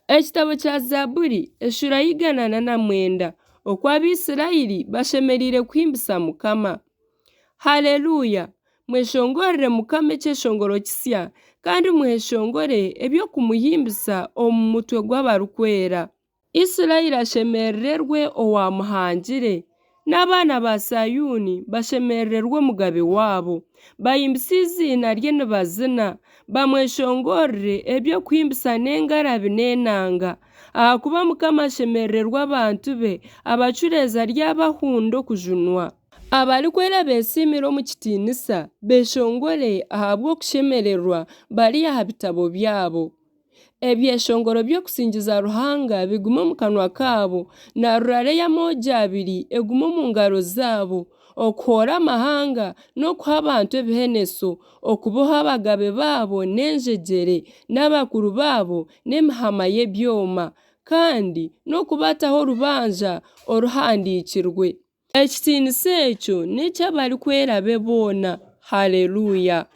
Ekitabo kya Zaaburi eshuura ya 149 Oku Abaisraeli bashemereire kuhimbisa Mukama. Haleluya! Mweshongorere Mukama ekyeshongoro kisya, kandi mweshongore eby'okumuhimbisa omu mutwe gw'abarikwera. Israeli ashemerererwe owaamuhangire, n'abaana ba Saayuuni bashemerererwe Omugabe waabo. Bahimbise eiziina rye nibazina, bamweshongorere eby'okuhimbisa n'engarabi n'enanga. Ahakuba Mukama ashemerererwa abantu be, abacureezi aryabahunda okujunwa. Abarikwera beesiimire omu kitiinisa, beeshongore ahabw'okushemererwa bari aha bitabo byabo. Ebyeshongoro by'okusingiza Ruhanga bigume omu kanwa kaabo, na rurara ey'amoogi abiri egume omu ngaro zaabo, okuhoora amahanga n'okuha abantu ebiheneso, okuboha abagabe baabo n'enjegyere, n'abakuru baabo n'emihama y'ebyoma, kandi n'okubataho orubanja oruhandiikirwe. Ekitiinisa ekyo n'eky'abarikwera be boona. Haleluya!